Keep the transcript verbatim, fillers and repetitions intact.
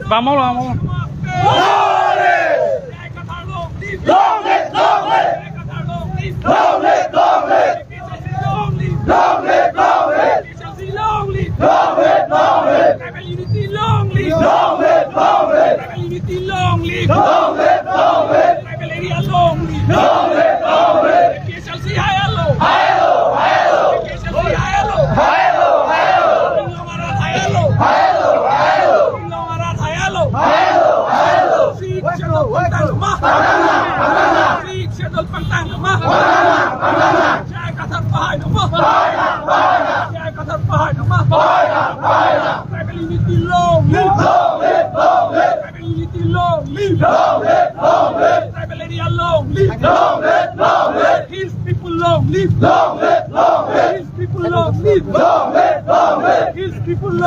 Vamlo, vamlo. Long live, long live! Long live, long live! Long live, long live! Long live, long live! Long live, long live! Tribal unity, long live! Long live, long live! Tribal unity, long live! Long live, long live! Tribal area, long live! Long live, long live! A P H L C hai alo! Hai alo, hai alo! A P H L C hai alo! Hai alo, hai alo! Anglong arat hai alo! Hai alo, hai alo! Anglong arat hai alo! Hai alo, hai alo! Sixth Schedule pangtang ma! Pangtang, pangtang! Sixth Schedule pangtang ma! Pangtang, pangtang! J I Kathar pahai nang ma! Pahai nang, pahai nang! J I Kathar pahai nang ma! Pahai nang, pahai nang! Tribal unity long live! Long live, long live! Tribal unity long live! Long live, long live! Tribal area long live! Long live, long live! Hills people long live! Long